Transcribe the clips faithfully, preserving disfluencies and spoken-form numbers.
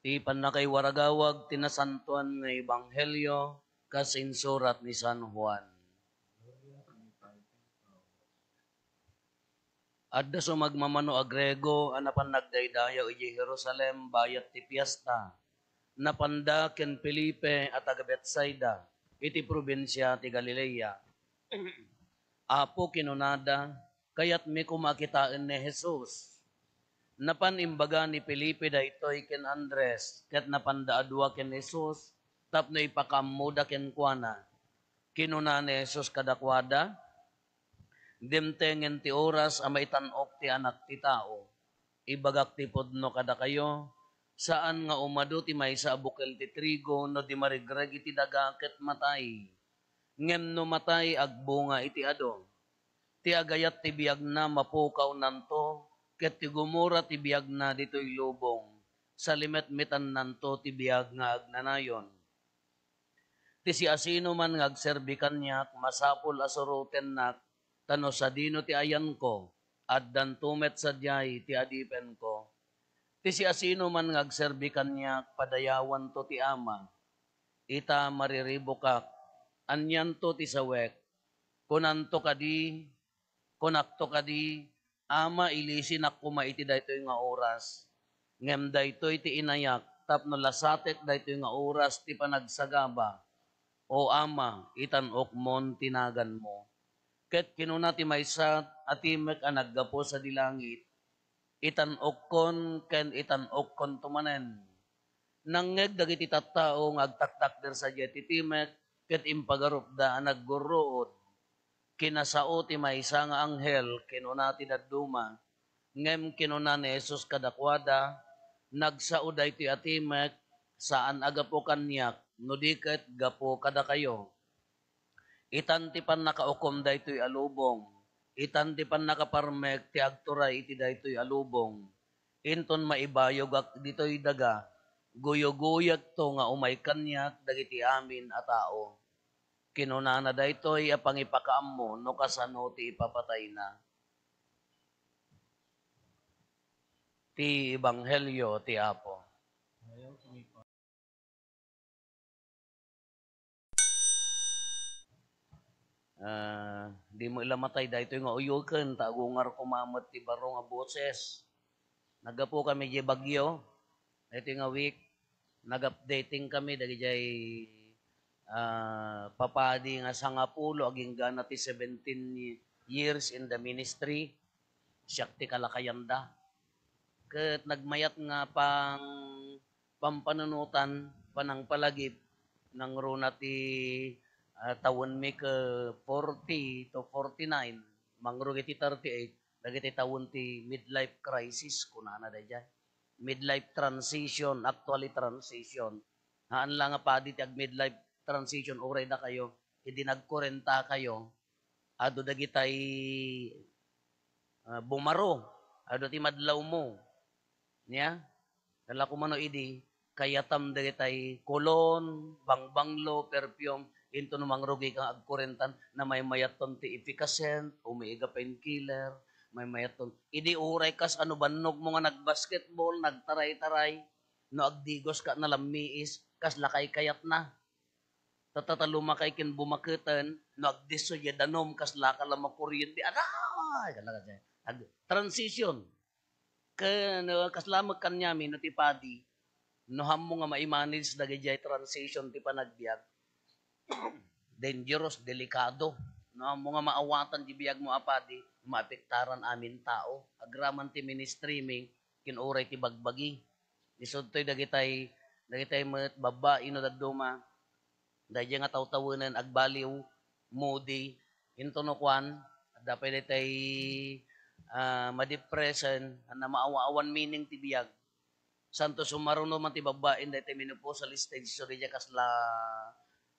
Ti pannakaiwaragawag ti nasantoan nga ebanghelio kas insurat ni San Juan. Adda sumagmamano a Griego a napan nagdaydayaw idiay Jerusalem bayat ti fiesta. Napanda ken Felipe a taga Betsaida, iti probinsia ti Galilea. "Apo," kinunada, "kayatmi koma a kitaen ni Jesus." Napan imbaga ni Felipe daytoy ken Andres, ket napanda a dua ken Jesus tapno ipakaammoda kenkuana. Kinuna ni Jesus kadakuada, "Dimtengen ti oras a maitan-ok ti Anak ti Tao. Ibagak ti pudno kadakayo, saan nga umadu ti maysa a bukel ti trigo no di marigreg iti daga ket matay. Ngem no matay, agbunga iti adu. Ti agayat ti biagna mapukawnanto, ket ti gumura ti biagna ditoy lubong, salimetmetannanto ti biag nga agnanayon. Ti siasinoman nga agserbi kaniak, masapul a surotennak, ta no sadino ti ayanko, addanto met sadiay ti adipenko. Ti siasinoman nga agserbi kaniak, padayawanto ti Ama. Ita, mariribukak, anianto ti sawek? Kunanto kadi, kunakto kadi, Ama, ilisinak koma iti daytoy nga oras. Ngem daytoy ti inayak tapno lasatek daytoy nga oras ti panagsagaba. O Ama, itan-okmon ti naganmo." Ket kinuna ti maysa a timek a naggapu sadi langit, "Itan-okkon ken itan-okkonto manen." Nangngeg dagiti tattao nga agtaktakder sadiay ti timek ket impagarupda a naggurruod. Kinasao ti maysa nga anghel, kinuna ti dadduma. Ngem kinuna ni Jesus kadakuada, "Nagsao daytoy a timek, saan a gapu kaniak, no di ket gapu kadakayo. Itan ti pannakaukom daytoy a lubong, itan ti pannakaparmek ti agturay iti daytoy a lubong. Inton maibayogak ditoy daga, guyoguyegto nga umay kaniak dagiti amin a tao." Kinunana daytoy a pangipakaammo no kasano ti ipapatayna. Ti Ebanghelio ti Apo. Ah, di mo ila matay daytoy nga uyoken, ta agungar koma met ti baro nga boses. Naggapu kami di bagyo, daytoy nga week, nag-updating kami dagijay, ah, papadi nga sangapulo agingga na ti seventeen years in the ministry. Siak ti kalakayanda. Ket nagmayat nga pang pampanunotan, panangpalagip, nangruna ti, ah, tawenmi ke forty to forty-nine, mangrugi ti thirty-eight, dagiti tawen ti midlife crisis, kunana daydiay. Midlife transition, actually transition. Haan la nga padi ti ag-midlife transition, uray dakayo, idi nagkurenta kayo, adu dagitay, ah, bumaro, adu ti madlawmo. Nia? Kala ko mano idi, kayatam dagitay cologne, bangbanglo, perfume, inton mangrugi ka agkurentan, na maymayatton ti efficascent, omega painkiller, maymayatton. Idi uray kas ano bannog mo nga nagbasketball, nagtaray-taray, no agdigos ka na lammiis, kas lakay kayatna. Tatta ta lumakay ken bumaketen, no agdisso diay danum, kasla ka la makuryente. Aray! Kala ka diay. Ag-, transition. Ken, uh, kasla met kaniami no ti padi, no hammo nga ma-manage dagidiay transition ti panagbiag, dangerous, delikado. No hammo nga maawatan di biagmo a padi, maapektaran amin tao. Agraman ti ministry mi, ken uray ti bagbagi. Isudtoy dagitay, dagitay met babbai no dadduma, daydiay nga tawtawenen agbaliw, moody, into no kuan, adda pay daytay, ah, madepressen, a namaawa-awan meaning ti biag. Santo sumaruno man ti babbain daytay menopausal stage, so daydiay kasla,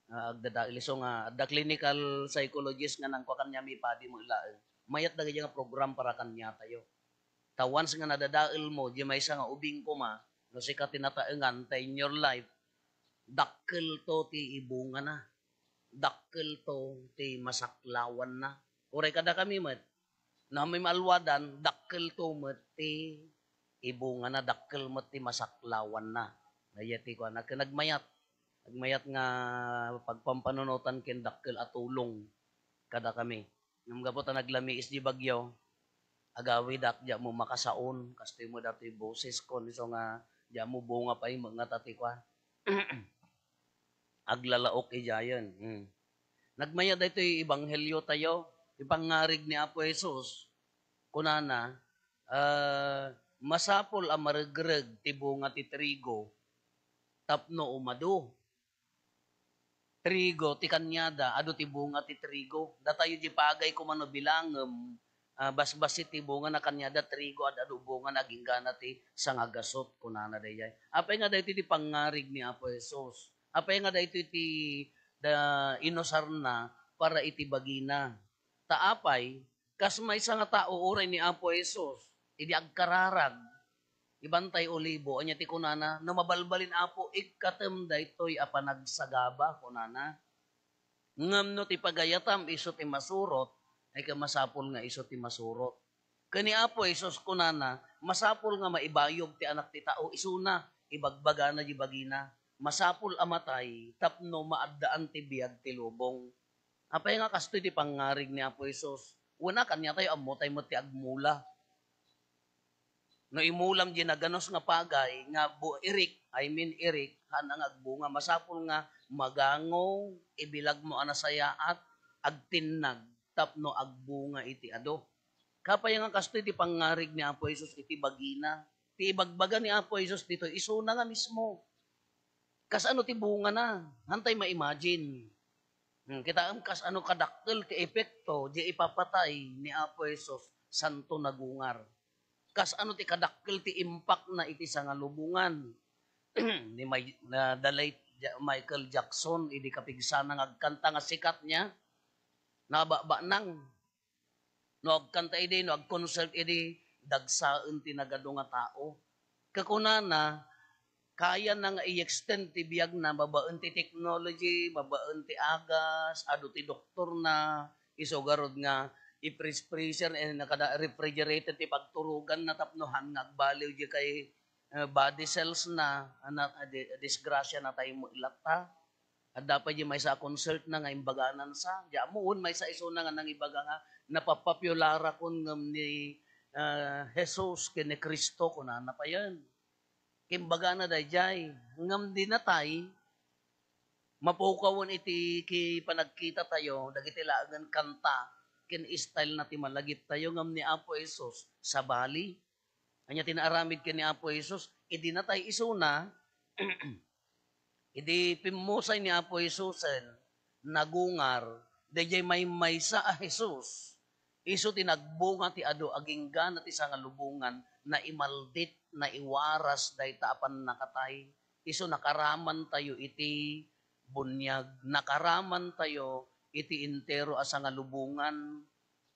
ah, agdadael. Isu nga adda clinical psychologist nga nangkua kaniami padi met laeng. Mayat dagiti nga program para kaniatayo. Ta once nga nadadaelmo, di maysa nga ubing koma, no sika ti nataengan, ta in your life, dakkelto ti ibungana. Dakkelto ti masaklawanna. Uray kadakami met, no ammom nga alwadan, dakkelto met ti ibungana, dakkel met ti masaklawanna. Dayta ti kuana, ken nagmayat. Nagmayat nga pagpampanunotan ken dakkel a tulong kadakami. Ngem gapu ta naglamiis di bagyo, agawidak, diak mo makasaon, kastoy mo datoy boses ko, isu nga diak mo bunga pay met nga ta ti kuan. Aglalaok idiayen. Hmm. Nagmayat daytoy ebanghelio tayo, ti pangngarig ni Apo Jesus. Kunana, ah, masapul a maregreg ti bunga ti trigo tapno umadu. Trigo ti kaniada, adu ti bunga ti trigo. Datayo di pagay koma no bilangem, ah, basbassit ti bungana, kaniada trigo, ad-adu bungana, aginggana ti sangagasut, kunana daydiay. Apay nga daytoy ti pangngarig ni Apo Jesus? Apay nga daytoy ti da, inusarna para iti bagina? Ta apay, kas maysa nga tao uray ni Apo Jesus, idi agkararag, ibantay Olibo, ania ti kunana, "No mabalbalin, Apo, ikkatem daytoy a panagsagaba," kunana. "Ngem no ti pagayatam isu ti masurot, ay ka masapul nga isu ti masurot." Ken ni Apo Jesus kunana, masapul nga maibayog ti Anak ti Tao, isuna, ibagbagana di bagina, masapul a matay tapno maaddaan ti biag ti lubong. Apay nga kastoy ti pangngarig ni Apo Jesus? Wen a, kaniatayo, ammotay met ti agmula. No imulam di naganus nga pagay nga bu-, irik, I mean, irik, haan nga agbunga. Masapul nga magango, ibilagmo a nasayaat, agtinnag, tapno agbunga iti adu. Apay nga kastoy ti pangngarig ni Apo Jesus iti bagina? Ti ibagbaga ni Apo Jesus ditoy, isuna nga mismo. Kasano ti bungana? Haantay ma-imagine. Hmm, kitaem kasano kadakkel ti epekto di ipapatay ni Apo Jesus, santo nagungar. Kasano ti kadakkel ti impakna iti sangalubongan. Ni May-, na, the late Ja-, Michael Jackson, idi kapigsana nga agkanta nga sikat niya, nababanang. No agkanta idi, no ag-concert idi, dagsaen ti nagadu nga tao. Kakunana, kayana nga i-extend ti biagna babaen ti technology, babaen ti agas, adu ti doktorna, isu garud nga i-freeze freezer, eh, nakada-, refrigerated ti pagturoganna tapno haan nga agbaliw di kay, eh, body cells na, ana, a di-, disgrasya na tayo mo ilatta. Adda pay di maysa a concert na nga imbaganan sa. Di ammo, wen maysa isuna nga nangibaga nga, "Napapopulara kon ngem ni, ah, Jesus ken ni Cristo," kunana payen. Kimbagana daydiay, ngem di natay, mapukawen iti ki-, panagkita tayo, dagiti laengen kanta, ken style na ti malagip tayo, ngem ni Apo Jesus, sabali. Ania ti naaramid ken ni Apo Jesus? Idi natay isuna, idi pimmusay ni Apo Jesusen, nagungar, daydiay maymaysa a Jesus, isu ti nagbunga ti adu aginggana ti sangalubongan, naimaldit, naiwaras dayta a pannakatay. Isu nakaraman tayo iti buniag, nakaraman tayo iti entero a sangalubongan.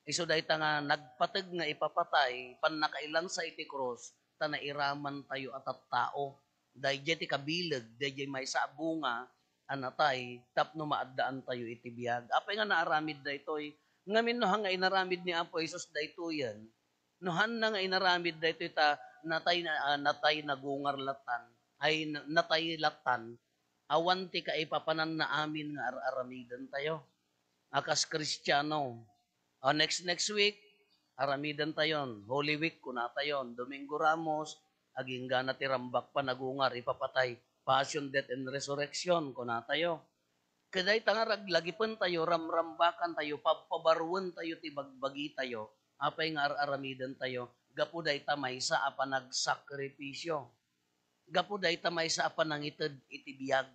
Isu dayta nga nagpateg nga ipapatay, pannakailansa iti krus, ta nairaman tayo a tattao. Daydiay ti kabileg, daydiay maysa a bunga a natay tapno maaddaan tayo iti biag. Apay nga naaramid daytoy? Ngamin no haan nga inaramid ni Apo Jesus daytoyen, no haan na nga inaramid daytoy ta natay na, ah, natay nagungar lattan, ay na-, natay lattan, awan ti kaipapananna amin nga ar-aramiden tayo. A kas Kristiano, ah, next, next week, aramiden tayon. Holy Week, kuna tayon. Domingo Ramos, aginggana ti rambak panagungar, ipapatay. Passion, death, and resurrection, kuna tayo. Ket dayta nga raglagipen tayo, ramrambakan tayo, pabpabaruen tayo ti bagbagi tayo, apay nga ar-aramiden tayo, gapu dayta maysa a panagsakripisio. Gapu dayta maysa a panangited iti biag.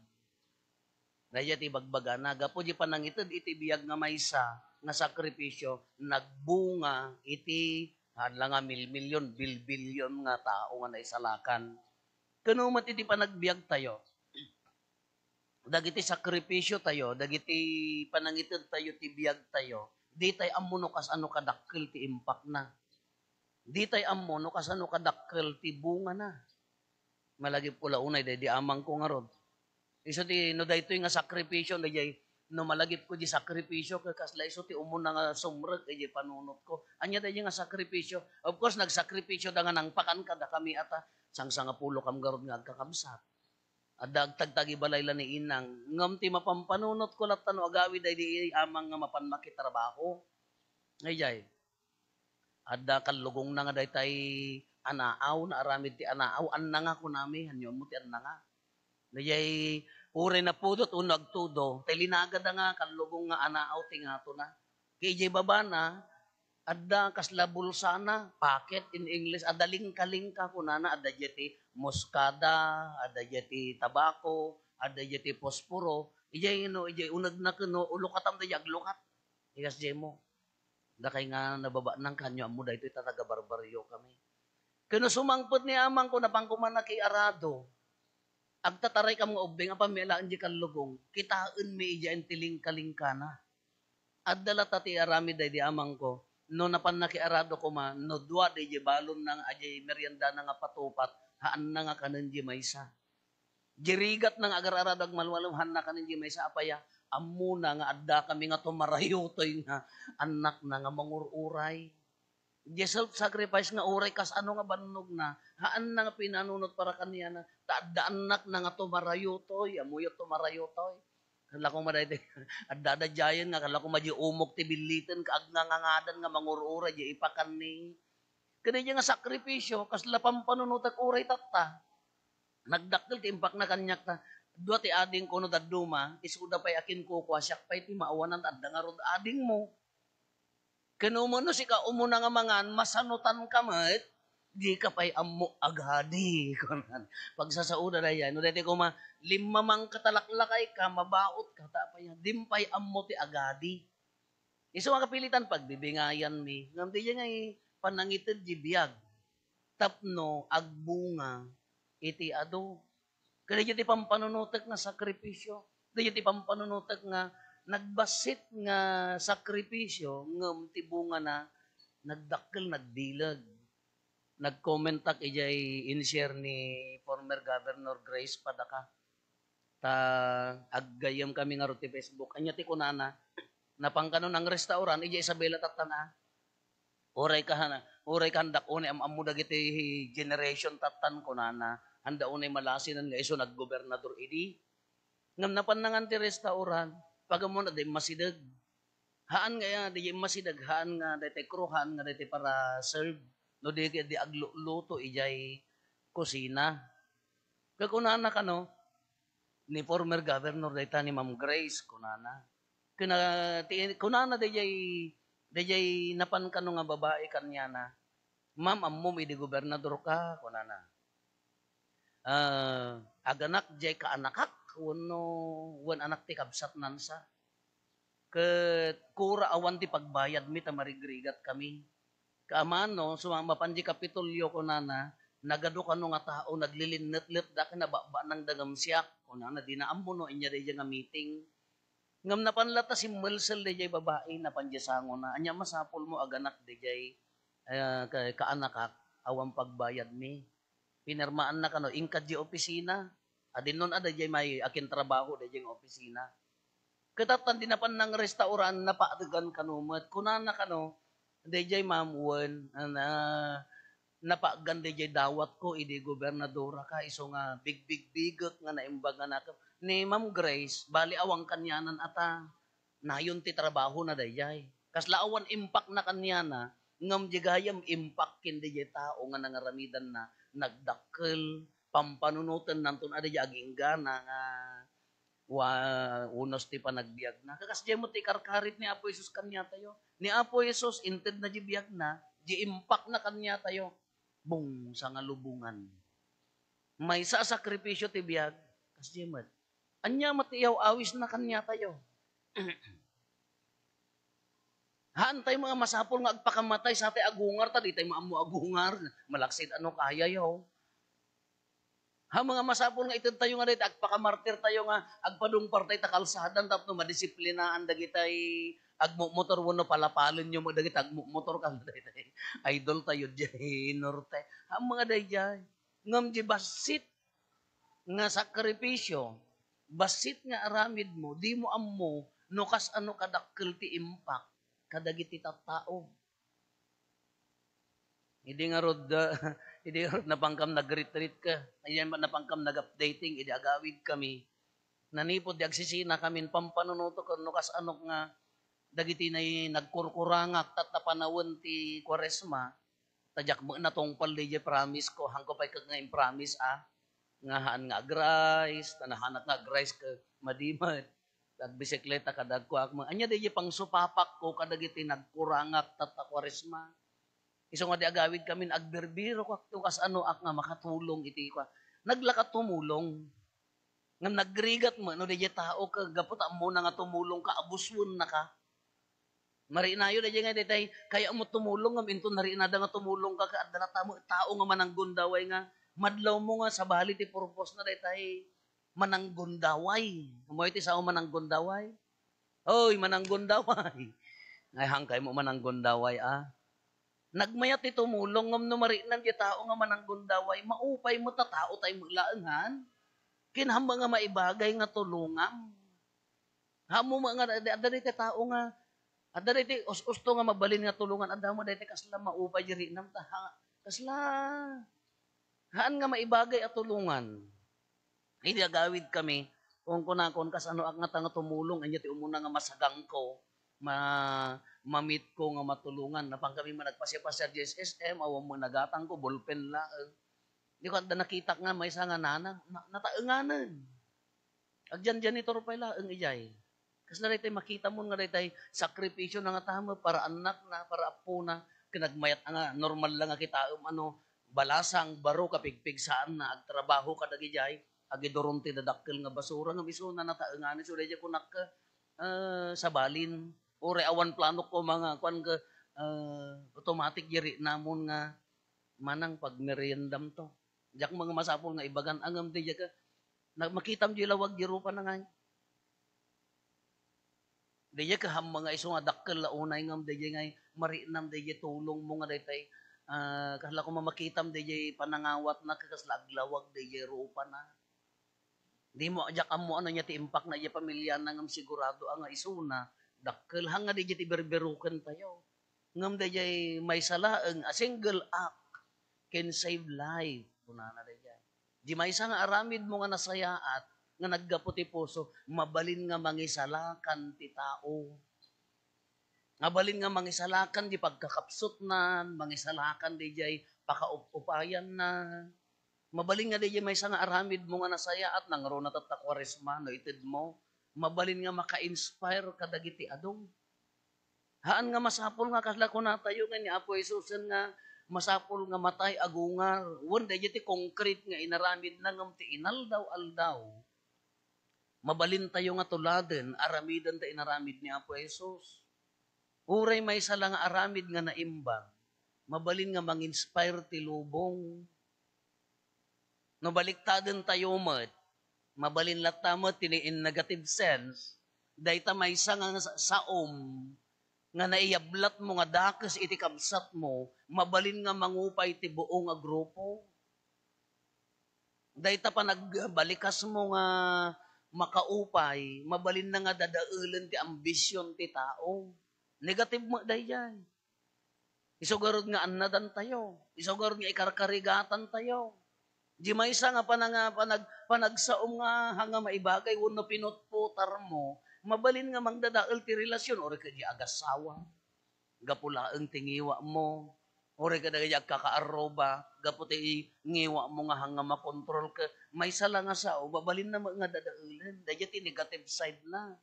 Dayta ti bagbagana, gapu di panangited iti biag nga maysa nga sakripisio, nagbunga iti, haan la nga milmilion, bilbilion nga tao nga naisalakan. Kano met iti panagbiag tayo, dagiti sakripisio tayo, dagiti panangited tayo ti biag tayo, ditay ammo no kasano kadakkel ti impakna. Ditay ammo no kasano kadakkel ti bungana. Malagipko la unay daydi amangko ngarud. Isu ti, no daytoy nga sakripisio, daydiay, no malagipko di sakripisio, ket kasla isu ti umuna nga sumrek idiay panunotko. Ania daydiay nga sakripisio? Of course, nagsakripisio da nga nangpakan kadakami a ta, sangsangapulo kam garud nga agkakabsat. Adda agtagtagi balay la ni inang. Ngem ti mapampanunotko latta no agawid daydi amang nga mapan makitrabaho. Ngay jay, adda kallugongna nga daytay anaaw, naaramid ti anaaw, annanga kunami, hanyo mo ti annanga. Dayjay, uray napudot wenno agtudo, tay linagada nga kallugong nga anaaw ti ngatona. Ket idiay babana, adda kasla bulsana, pocket in English, adda lingka-lingka kunana, adda diay ti muskada, adda diay ti tabako, adda diay ti posporo. Idiay no, idiay unegna ken no, ulukatam dayjay aglukat. Ikas diay mo. Dakay nga nababanang kanyo, ammo daytoy ta taga-barbaryo kami. Ken no sumangpet ni amangko, napan koma nakiarado. Agtataray kam nga ubbing, apan mi alaen di kallugong, kitaen mi idiay ti lingka-lingkana. Adda latta ti aramid daydi amangko. No napan nakiarado koma, no dua daydi balonna nga adiay meriendana nga patupat, haanna nga kanen di maysa. Di rigatna nga agar-arado agmalmalem, haanna kanen di maysa a paya. Ammona nga adda kami nga tumarayotoy nga annakna nga mangur-uray. Di self-sacrifice nga uray kas ano nga bannogna, haanna nga pinanunot para kaniana, ta adda annakna nga tumarayotoy, ammoyo tumarayotoy. Kala ko madaytoy, adda daydiayen nga kala ko madi umok ti billiten, ka agngangangadan nga mangur-uray, di ipakanni. Kadi nga sakripisyo, kasla pampanunotek uray tatta. Nagdakkel ti impakna kaniak ta, dua ti adingko no dadduma, isuda pay a kinkukua, siak pay ti maawanan, adda ngarud adingmo. Ken umuna no sika umuna nga mangan, masanutanka met, dika pay ammo agadi, kunan. Pagsasaoda daydiay, no daytoy koma, limmamangka ta laklakayka, mabaotka, ta apay, dim pay ammo ti agadi. Isu nga kapilitan, pagbibingayanmi, ngem daydiay nga i-, panangited di biag tapno agbunga iti adu. Kadaydiay ti pampanunotek nga sakripisyo. Daydiay ti pampanunotek nga nagbassit nga sakripisyo, ngem ti bungana, nagdakkel, nagbileg. Nag-commentak idiay in-share ni former Governor Grace Padaca. Ta aggayyem kami ngarud ti Facebook. Ania ti kunana? Napan kano nang restaurant, idiay Isabela tattan a. Uray ka hana, uray ka handak unay am-ammo dagiti generation tattan kunana. Handa unay malasinen nga isu naggobernador idi. Ngem napan nangan ti restaurant, pagammona di masideg. Haan nga, di masideg, haan nga daytoy crew, haan nga daytoy para serve. No di, di agluto idiay kusina. Kakunana kano, ni former governor dayta ni Ma'am Grace, kunana. Kuna, ti, kunana dayjay, dayjay napan kano nga babai kaniana, "Ma'am, ammom idi gobernador ka?" kunana. "Ah, aganak jay kaanakak wenno wen anak ti kabsatnan sa. Ket kura awan ti pagbayadmi ta marigrigat kami." Kaamano, suma-, mapan di Kapitolyo, kunana, "Nagadu kano nga tao, naglilinnetlet da ken nababanang da ngem siak." Kunana, dina ammo no ania dayjay nga meeting. Ngem napan latta simmelsel dayjay babai, napan di sangona. Ania masapulmo, aganak, dayjay, eh, ka-, kaanakak, awan pagbayadmi. Pinirmaanna kano, inka di opisina. Adinnon a dayjay may akin trabaho dayjay nga opisina. Ket tattan di napan nang restaurant, napaegan kano met. Kunana kano, "Dayjay, ma'am, wen, na, napaegan dayjay dawatko idi gobernadora ka, isu nga bigbigbigek nga naimbag nga nakem." Ni Ma'am Grace, bali awan kanianan ata. Nayon ti trabahona dayjay. Kasla awan impact na kaniana, ngem di gayam impact ken dayjay tao nga nangaramidanna, nagdakkel, pampanunoten nanton a dayjay aginggana nga wa-, unos ti panagbiagna. Kakasdiay met ti ikarkarit ni Apo Jesus kaniatayo. Ni Apo Jesus, inted na di biagna, di impact na kaniatayo. Bung, sangalubongan. Maysa a sakripisyo ti biag, kasdiay met. Ania met ti iyaw-awisna kaniatayo? Haan tayo nga masapul nga agpakamatay sa tay agungar, ta di tayo maammo agungar. Malaksid ano kayayo. Ha, mga masapul nga ited tayo nga dayta agpakamartir tayo nga agpadungpar tayo ta kalsadan tapno madisiplinaan dagitay agmumotor wenno palapalen yo dagiti agmumotor kan dayta idol tayo diay norte. Ha, mga dayjay. Ngem di bassit nga sakripisyo, bassit nga aramid mo, di mo ammo no kas ano kadakkel ti impact kadagiti tattao. Idi ngarud, ah, idi ngarud napankam nag-retreat ka, ayan ba napankam nag-updating, idi agawid kami. Nanipod di agsisina kami, pampanunuto ken no kas anok nga dagiti nay-, nagkurkurangak tatta panawen ti Kuaresma, ta diak met natungpal diay promise ko, hanko pay ket nga impromise, ah, nga haan nga ag-rice, ta nahanak nga ag-rice ket madi met. Agbisikleta kada agkuak mo. Ania diay pangsupapakko kadagiti nagkurangak tatta Kuaresma? Isu nga di agawid kamin, agbirbirok ak, kas ano ak nga makatulong iti kua-, naglaka tumulong. Ngem nagrigat mo, no, diay tao ka, gapu ta ammona nga tumulong ka, abusuen na ka. Marinayo diay nga, daytay, kaya mo tumulong, ngem inton narinada nga tumulong ka, ka, adda na tamo, tao nga mananggundaway nga, madlaw mo nga, sabali ti purpose na, daytay, mananggundaway. Mo iti sao mananggundaway? Oy, mananggundaway. Ay, hangkay mo mananggundaway, ah. Nagmayat ti tumulong ngem no marinan ti tao nga mananggundaway, maupay met a tao tay met laeng han. Kinahangmo nga maibagay nga tulongam. Haanmo met nga, adda daytoy tao nga, adda daytoy us-usto nga mabalin nga tulongan, adda met daytoy kasla maupay di rinam ta, ha, kasla, haan nga maibagay a tulongan. Idi agawid kami, kunkunakon, kas ano ak ngata nga tumulong, ania ti umuna nga masagangko, ma-, ma-meet ko nga matulongan. Napan kami man nagpasiar-pasiar di S S M, awan mo nagatangko, ballpen laeng. Di ko adda nakitak nga maysa nga nana, na-, nataenganen. Agjan-janitor pay laeng idiay. Kasla daytay makitamon nga daytay sakripisyo na nga tama para annakna, para appona, ken nagmayat nga normal la nga kitaem, ano, balasang, baro, kapigpigsaanna, agtrabaho kadagidiay, agiduron ti dadakkel nga basura, ngem isuna nataenganen, isu daydiay kunak, ah, sabalin, uray awan planok ko mga kuan ka, ah, automatic di rinamon nga manang pagmeriendam to. Diak mga masapul nga ibagan, ngem daydiay ka, na-, makitam di lawag di rupa na ngay. Daydiay ka, ham mga isu nga dakkel la unay ngem daydiay ngay, marinam daydiay tulong mo nga daytay, ah, kasla ko mamakitam daydiay panangawat na, kasla aglawag daydiay rupa na. Di mo, diak ammo ano nia ti impact na idiay pamilya na ngem sigurado a nga isuna, dakkel hanga daydiay ti berberuken tayo. Ngem daydiay maysa laeng a single act can save life, kunana daydiay. Di maysa nga aramid mo nga nasayaat nga naggapu ti puso, mabalin nga mangisalakan ti tao. Mabalin nga mangisalakan di pagkakapsutnan, mangisalakan daydiay pakaup-upayanna. Mabalin nga daydiay maysa nga aramid mo nga nasayaat, nangruna tatta Kuaresma no ited mo. Mabalin nga maka-inspire kadagiti adu. Haan nga masapul nga kasla kunatayo nga ni Apo Jesusen nga masapul nga matay agungar. Wen, daydiay ti konkret nga inaramidna ngem ti inaldaw-aldaw. Mabalintayo nga tuladen, aramiden ta inaramid ni Apo Jesus. Uray maysa la nga aramid nga naimbag, mabalin nga manginspire ti lubong. No baliktaden tayo met, mabalin latta met ti in negative sense, dayta maysa nga sa-, saom nga naiyablat mo nga dakes iti kabsat mo, mabalin nga mangupay ti buo nga grupo. Dayta panagbalikas mo nga makaupay, mabalin na nga dadaelen ti ambision ti tao. Negative mo daydiay. Isu garud nga annadan tayo. Isu garud nga ikarkarigatan tayo. Di maysa nga pananga-, panag-, panagsaom nga hanga maibagay wenno pinutputar mo, mabalin nga mangdadael ti relasyon, uray ka di agasawa. Gapu laeng ti ngiwa mo, uray kadagiti agkakaarruba, gapu ti ngiwa mo nga hanga makontrol ka, maysa la nga sao, mabalin na nga dadaelen, daydiay ti negative side na.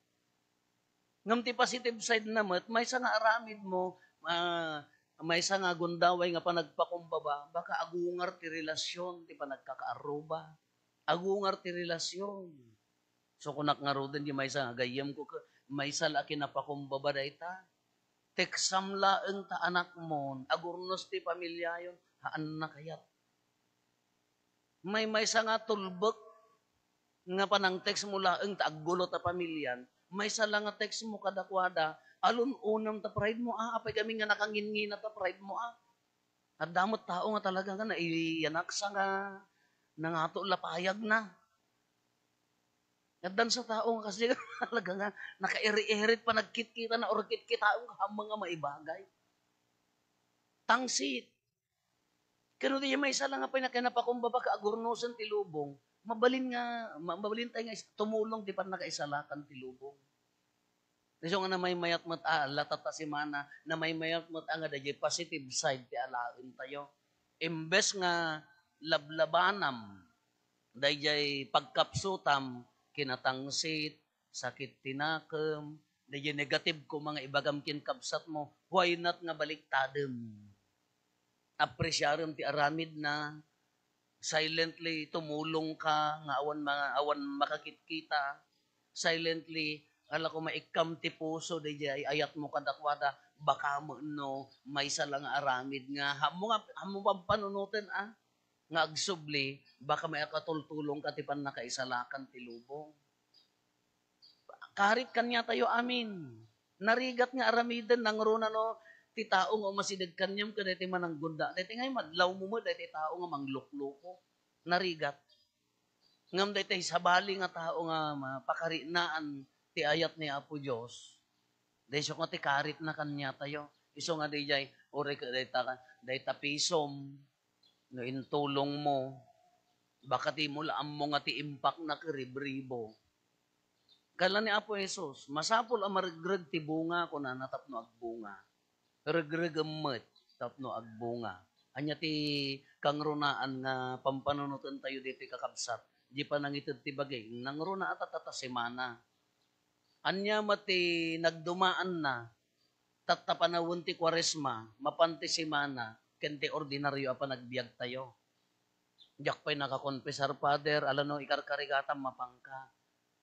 Ngem ti positive side na met, maysa nga aramid mo, ah, maysa nga gundaway nga panagpakumbaba, baka agungar ti relasyon ti panagkakaarruba. Agungar ti relasyon. So, kunak ngaruden, di maysa nga gayyemko, ke-, maysa la a kinapakumbaba dayta. Teksam laeng ta anakmon, agurnos ti pamiliayon, haanna kayat. May maysa nga tulbek nga panang-text mo laeng ta aggulo ta pamilian, maysa la nga text mo kadakuada, alun-onam ta pride mo, ah, apay gamin nga nakanginnginat ta pride mo, ah. Adda met tao nga talaga nga naiyanaksa nga nangato la payagna. Addan sa tao nga kasi talaga nga nakairi-irit panagkitkita na or kitkitaen nga ammang nga maibagay. Tangsit. Pero di maysa lang nga pay naka-, napakumbaba ket agurnosen ti lubong, mabalin nga, ma-, mabalin tayo nga is-, tumulong ti pannakaisalakan ti lubong. Isu nga namaymayat met a, ala tatta semana, namaymayat met a nga dayjay positive side ti alaen tayo. Imbes nga lablabanam, dayjay pagkapsutam, kinatangsit, sakit ti nakem, dayjay negative koma nga ibagam ken kabsatmo, why not nga baliktadem? Apresiarem ti aramidna, silently tumulong ka nga awan ma-, awan makakitkita, silently, ala koma ikkam ti puso, dayjay ay-ayatmo kadakuada, baka met no maysa la nga aramid nga, ammo nga, ammo pampanunoten, a, nga agsubli, baka maikatultulong ka ti pannakaisalakan ti lubong. Karit kaniatayo amin. Narigat nga aramiden, nangruna no ti tao nga umasideg kaniam ken daytoy mananggunda. Daytoy ngay madlawmo met daytoy tao nga manglukluko. Narigat. Ngem daytoy sabali nga tao nga ma-, pakarinaan ti ayat ni Apo Dios, daysu nga ti karitna kaniatayo. Isu nga dayjay, uray ket dayta, dayta pisom, no intulongmo, baka dimo la ammo nga ti impakna ket ribribo. Kaila ni Apo Jesus, "Masapul a maregreg ti bunga," kunana, "tapno agbunga. Regregem met tapno agbunga." Ania ti kangrunaan nga pampanunotentayo ditoy, kakabsat? Di pa nangited ti bagi, nangruna a tatta ta semana. Ania met ti nagdumaanna? Tatta panawen ti Kuaresma, mapan ti semana, ken ti ordinario a panagbiagtayo. Diak pay nakakonfesar, Father, ala no ikarkarigatam, mapanka.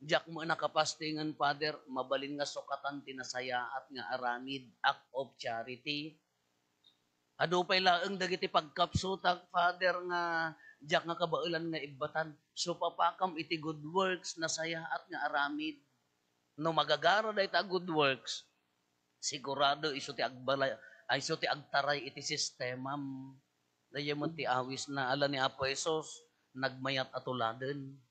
Diak met nakapastingen, Father, mabalin nga sukatan ti nasayaat nga aramid, act of charity. Adu pay laeng dagiti pagkapsutak, Father, nga diak nga kabaelan nga ibbatan. Supapakam iti good works, nasayaat nga aramid. No magagara dayta a good works, sigurado isu ti agbala-, ay, isu ti agtaray iti sistemam. Dayta met ti awisna, ala ni Apo Jesus, nagmayat a tuladen.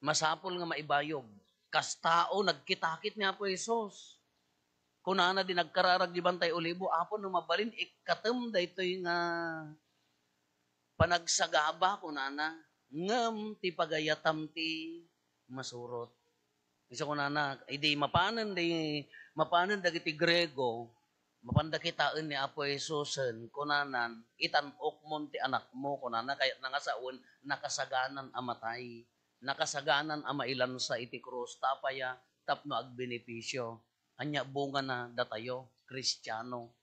Masapul nga maibayog. Kas tao, nagkitakit ni Apo Jesus. Kunana di nagkararag di Bantay Olibo, "Apo, no mabalin, ikkatem daytoy nga panagsagaba," kunana, "ngem ti pagayatam ti masurot." Isu kunana, idi mapanen di, mapanen dagiti Griego, mapanda kitaen ni Apo Jesusen, kunanan, "Itan-okmon ti anakmo," kunana, kayatna nga sawen, nakasaganan a matay, nakasaganan a mailansa iti krus, ta apaya? Tapno agbenepisio. Ania bungana? Datayo, Kristiano.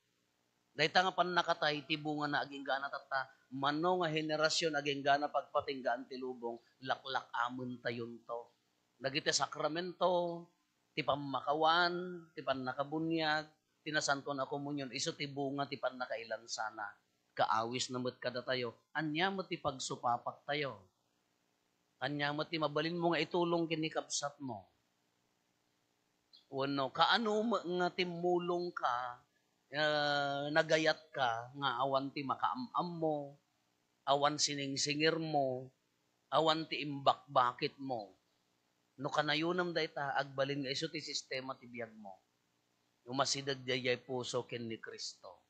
Dayta nga pannakatay, ti bungana, aginggana tatta, mano nga henerasyon aginggana pagpatinggaan ti lubong, laklak-amentayonto. Dagiti sakramento, ti pammakawan, ti pannakabuniag, ti Nasantoan a Komunion, isu ti bunga ti pannakailansana. Kaawisna met kadatayo, ania met ti pagsupapaktayo? Ania met ti mabalinmo nga itulong ken ni kabsatmo? Wenno, kaano met nga timmulongka, eh, nagayatka nga awan ti makaam-ammo, awan siningsingirmo, awan ti imbakbakitmo? No kanayonem dayta, agbalin nga isu ti sistema ti biagmo. Umasideg daydiay puso ken ni Cristo.